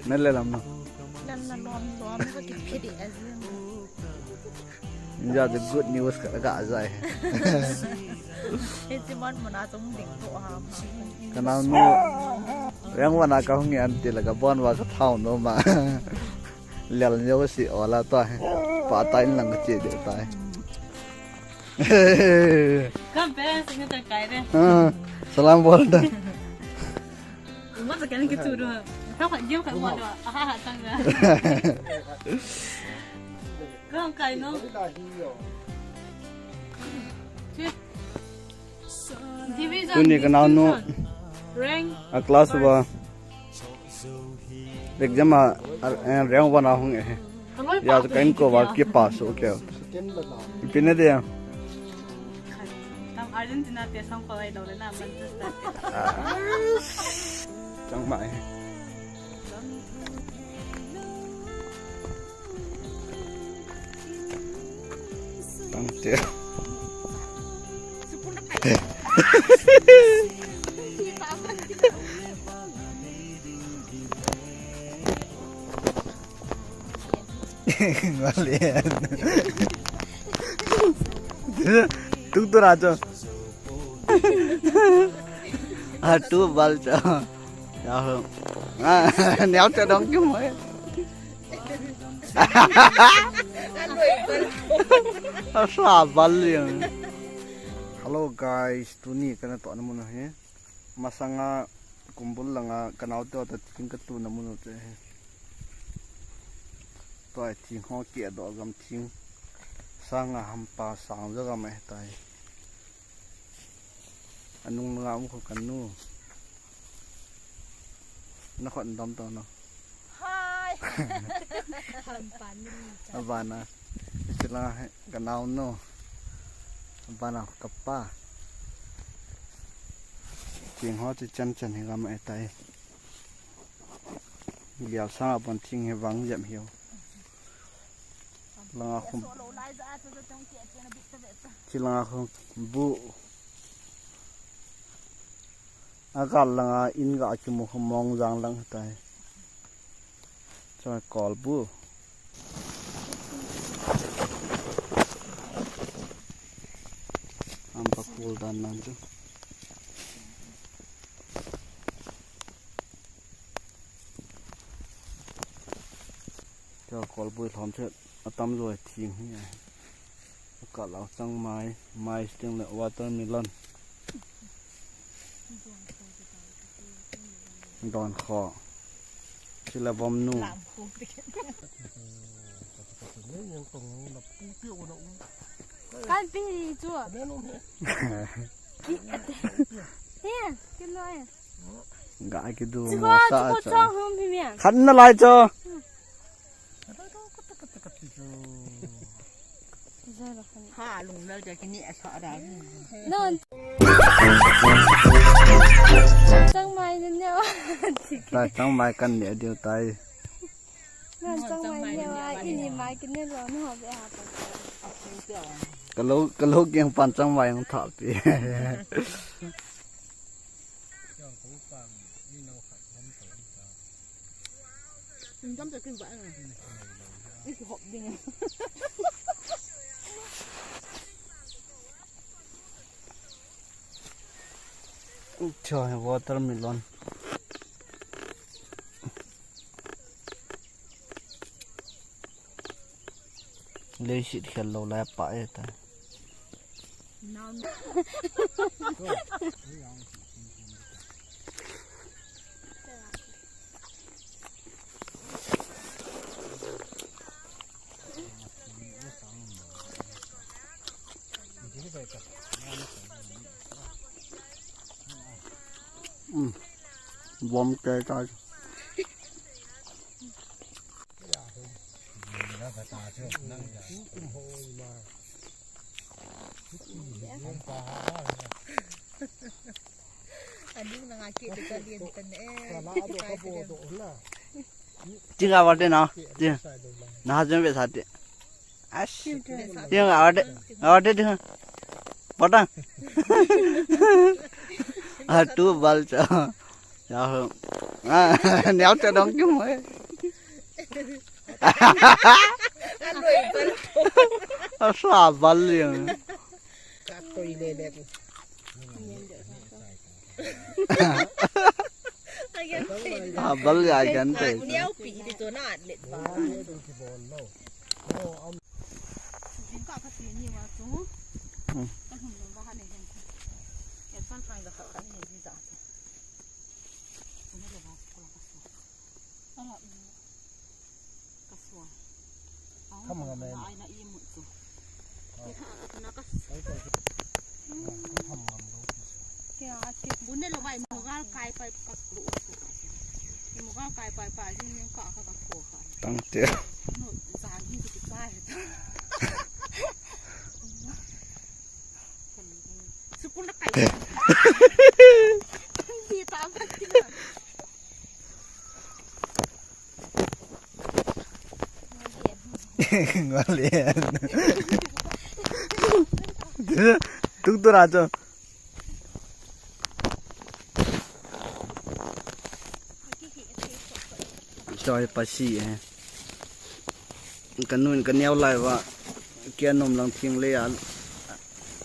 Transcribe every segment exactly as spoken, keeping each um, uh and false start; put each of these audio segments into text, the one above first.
Nale lam no. Nale lam no, ka kiphidi azim. Inja the good news ka ka jai. Iti mon mona tum ding to ha. Ka nao nu. Yang wana ka hung yan ti la ka bon wa ka thau no ma. Lel nyo si ola to he. Pa ta in lang ka che de ta he. Kam pe sing ta kai de. Ah, salam bol da. Uma ta kan ki tu do. Ka kha jio ka mo do. Aha ha tang da. Kam kai no. Division, tuni ka nao nu distinction, rank, a class wa first. Exam a, a, a rank one a hung e. Ya ka in ko wa ki pass so ke. Pine de ya. Tam Argentina te sang ko ai do le na Manchester te. Chang mai. Tang tia. Vale. Tuk tu rajo. Ah, tu bal cha. Ya ho. Ah, neo cha dong kyu mo. Asa bal yang. Hello guys, tuni kana to na mun hi. Masanga kumbul langa ka nao to ta thing ka tu na mun te. To ai thing ho ki do gam thing. Sanga hampa sang jo gam e tai. Anung nga um ko kanu. Na khon dam to no. Hai. Hampa ni cha. Abana. Sila ka nao no. Abana ka pa. Thing ho chi chan chan hi gam e tai. Lial sang a bon thing hi vang jep hiu. Langa khum. Chi langa khum bu. Agal langa in ga kimu khum mong jang lang tai. Choi kol bu. Am pa kul dan nan chu. Ka kol bui lhom chet atam loi thing hi. Ka lau chang mai, mai sting le watermelon. Don kho. Sila bom nu. Kan pi chu. He, kin noi. Ga ki du mo sa chu. Khan na lai cho. Ha, lung lal ja kini asa da. Non. Chang mai ne ne. Tai chang mai kan ne diu tai. Non chang mai ne wa, ini mai kine lo no be ha. Kalau, kalau kiang pan chang mai ang tha pi. Jam te kin ba. Iki hop ding. Cho watermelon. Leiset khel lou lai pa e ta. Bom ke ta. Ading na nga ki de ka dien tan e. Tinga warte na. Tinga. Na hajan ve sate. Ash. Tinga warte. Warte tinga. Patang. Ah, tu bal cha. Ya ho. Ah, neo te dong kimu e. Aloi bal. Asa bal yang. Katoi le le. Ah, bal ya gan te. Neo pi di to na let ba. Jingkah ka ti ni wa chu. Hmm. Ka hum lo ba ha ne hen. Ya san thang da ka ka ni ji ja. Ka hum lo ba ko la ka so. Ka so. Kam nga men. Ai na i mu chu. Tang te. Ngol en. Tuk tuk ra cho. Choi pasi e. Ka nun ka neo lai va. Kia nom lang thing le a.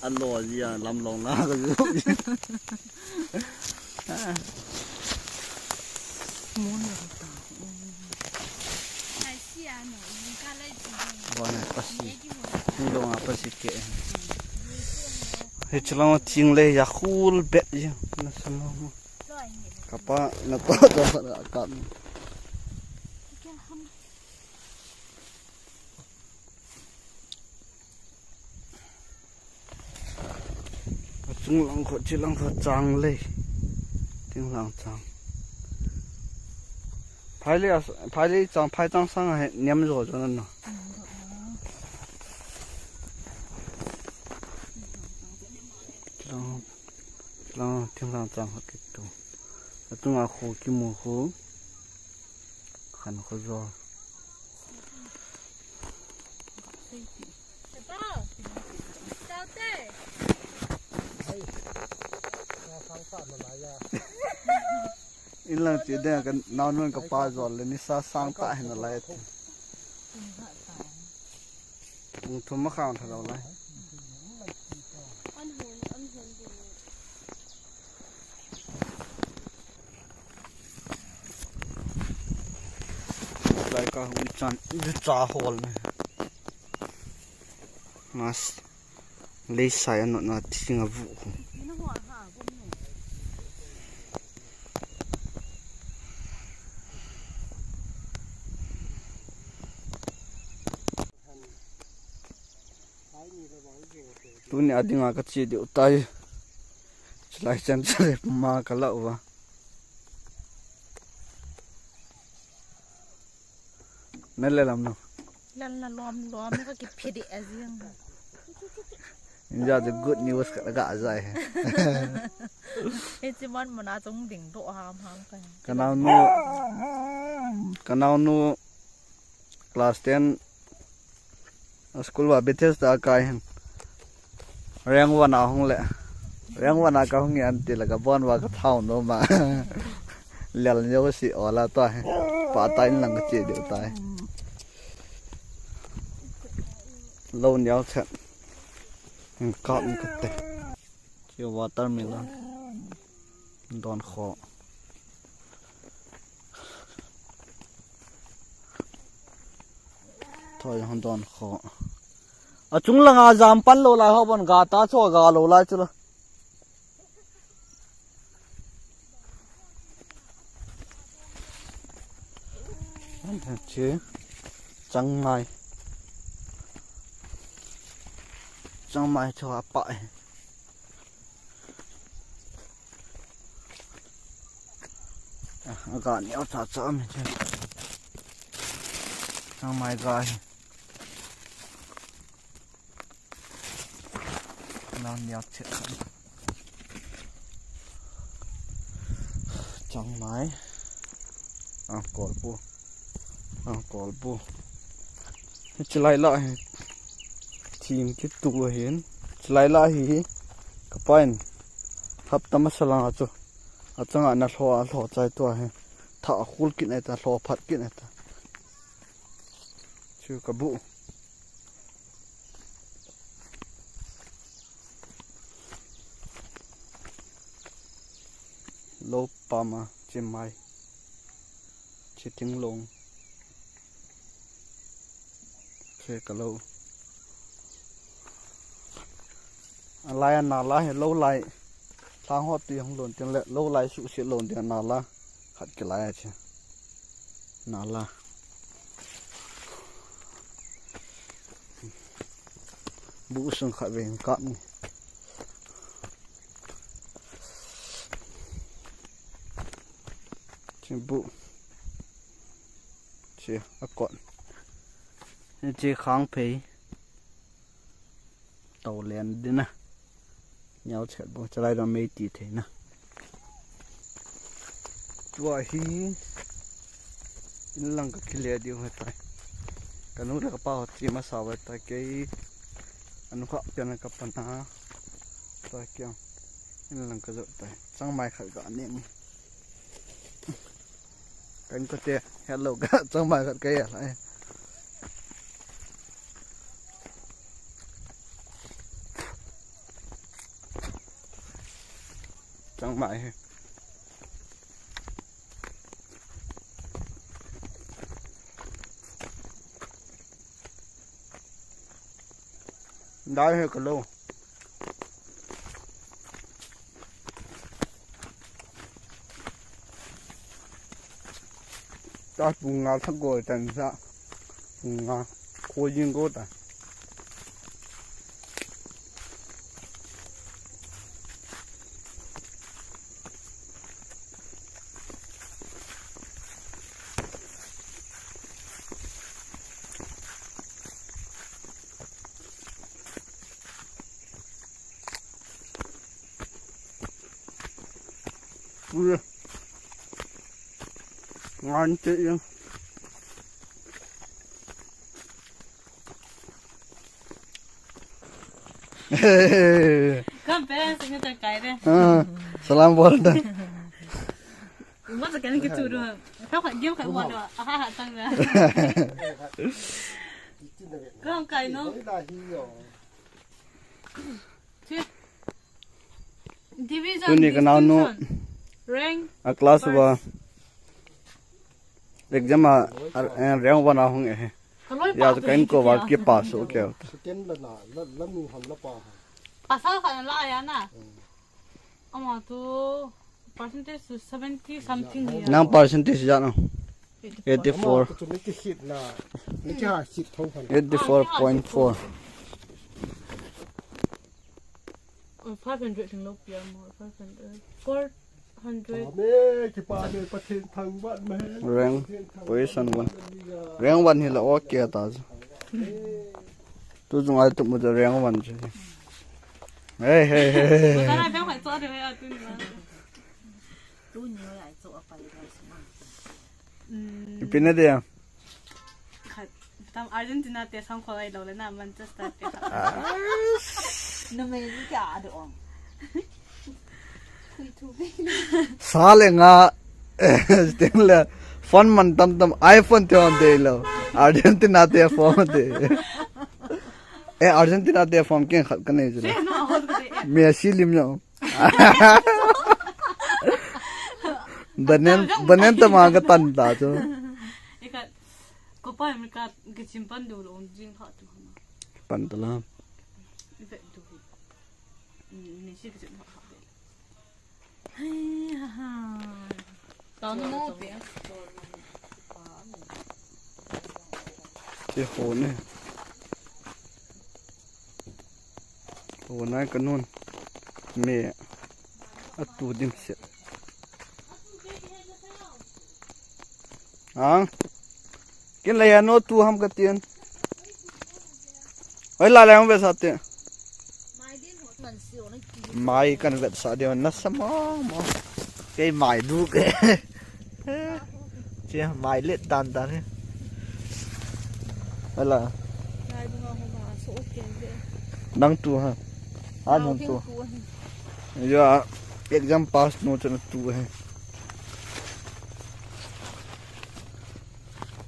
A lo ji a lam long na ka ju. Mun lo ta. Ai si a no, ni ka lai ji. Bona pasi. Ni lo nga pasi ke. Hiche lang thing le ya khul bet ji. Na sa lo. Kapa na to to ka. Chung lang kho, chi lang kho chang le. Ting lang chang. Phai le, phai le chang, phai chang sang a he niam jo jo nan no. Lang, lang, ting lang chang ha kitu. Atung a khu kimu khu. Khan khu jo. Inlang chi de ka nao nun ka pa jol le ni sa sang ta hin lai. Ung thum ma khang tha lo lai. Lai ka hui chan, ju cha hol ne. Mas, lei sai anot na thing a vu. Tuni a dinga ka che diu tai. Chulai chan chale ma ka la uva. Na le lam no. Lal na lom lom ka ki phidi a jing. Inja the good news ka ga jai. Hichi man mana chung ding do ham ham ka. Ka nao nu, ka nao nu class ten a school va Bethesda a kai hin. Rank one a hung le. Rank one a ka hung yan ti la ka bon va ka thau no ma. Lel nyo si ola to he. Pa ta in lang ka che de ta he. Lo nyo chat. Ka in ka te. Chi watermelon. Don kho. Thoi hon don kho. A chung langa jam pan lo lai ho bon ga ta cho ga lo lai chu la. An tha che. Chang mai. Chang mai cho a pa. Aga neo cha cha mi che. Chang mai ga hi. Na neo che. Chang mai. A kol pu. A kol pu. Chilai la hi. Thim kitu ahin. Chilai la hi. Ka pa in. Hapta masa lang a chu. Achanga na lho a lho chai tua hi. Tha khul kin eta, lho phat kin eta. Chu ka bu. Lo pama, chimai. Chiting long. Che ka lo. A lai a nala he lo lai. Thang ho ti hong lon tin le lo lai su se lon tin nala. Khat ki lai a che. Nala. Bu sung khat ve ka ni. Che bu. Che a kon. Che khang phei. Tau len ding na. Nyau chet bo, chalai dong mei ti thei na. Tua hi in lang ka kile diu hai tai. Ka nu le ka pa ho ti ma sa vai tai kei. Anu kha pian ka pan na. Tai kei. In lang ka jo tai. Chang mai khat ka ne mi. Kan ko te hello ka chang mai khat ka ya lai. Chang mai he. Dai he ka lo. Ta pung nga thak gol tan sa. Pung nga ko jing go ta. Ui. Ngan te yang. Kam pe sing ta kai de. Ah, salam bol da. Mo sa kan ki tu do. Ka kha gem ka mo do. Aha ha tang da. Kam kai no. Che. Division, tuni ka nau nu distinction, rank, a class first. Wa exam a, a, a rank one a hung e he. Ka loi ya pa tu ka in ko wa ki pass o ke. Second la na, la, la nu ham la pa ha. Pasal kha la ya na. Mm. Ama tu percentage tu seventy something ya. Nang percentage ya no. Eighty-four. Ama ko chu ni ki hit na, ni ki ha hit thong khan. Eighty-four point four. Oh, five hundred thing lo pia mo, five hundred. Four hundred. Ame, ki pa me Pathen thangvah ma he. Rank position one. Rank one hi la okay ta. Tu jung ai tu mu rank one chu. Hey, hey, hey, hey. Ka na pe khai cho de a tu ni ma. Tu ni ai cho a pai da si ma. Mm. Ipi na dia? Khat, tam Argentina te sang kho ai lo le na Manchester te khat. Ah. Numei ni kya adu ong. Khui thu be. Sa le nga, eh, sting le, phone man tam tam, iPhone te on de lo. Argentina te phone de. Eh, Argentina te phone ken khat ka nei jule. Messi lim yo. Banen, banen ta ma ka tan ta chu. Ika, Copa America kichim pan do lo jing ha tu hama. Pan ta la. Ibe tu hi. Ni si kichim ha ha. Hai ha ha. Tao no no pe. Che ho ne. Ho nai ka nun. Me. A tu dim se. Ang. Kin la ya no tu ham ka tin. Oi la la ang ve sa te. Mai kan vet sa de na sa mo mo. Kei mai du ke. Che mai let tan tan he. Ala. Ngai du nga ho ma so okay de. Nang tu ha. An hon tu. Ya, exam pass no chana tu he.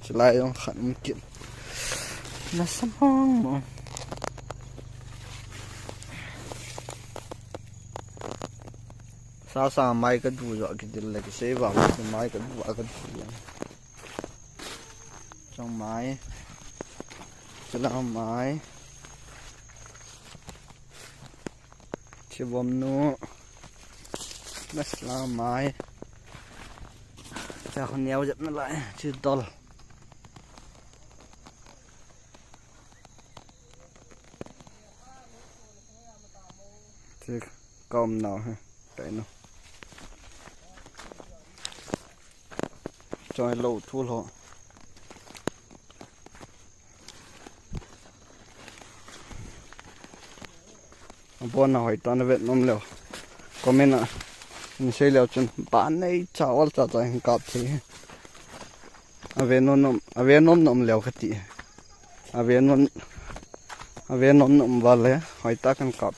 Chulai jong khat um kit. Nasam hong mo. Sasa mai ka du jo kidil le kisei ba mai ka du a ka du jo. Chang mai. Chila mai. Chibom nu. Nasla mai. Cha khon neo jat na lai. Chi dol. Chi kaum nau he. Kai no. Choi lo thu lo. Abon a hoi tan vet nom leo. Comment a. Ni sei leo chun. Ba nei cha ol cha cha hin kap thei. Ave nom nom, ave nom nom leo kati. Ave nom, ave nom nom vale, hoi ta kan kap.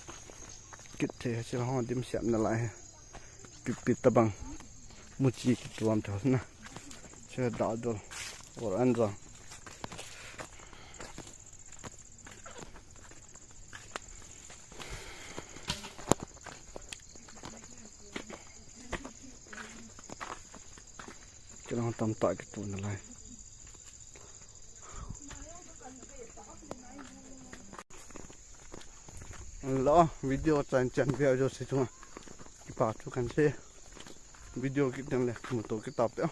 Kit the, chil hong dim siam na lai. Pit pit tabang. Muchi ki tuam tho na. Che da dol. Or an jong. Kilang tam ta kitu na lai. Lo video chan chan video jo si chunga. Kipa chu kan se. Video kit den le, motor kitap pe.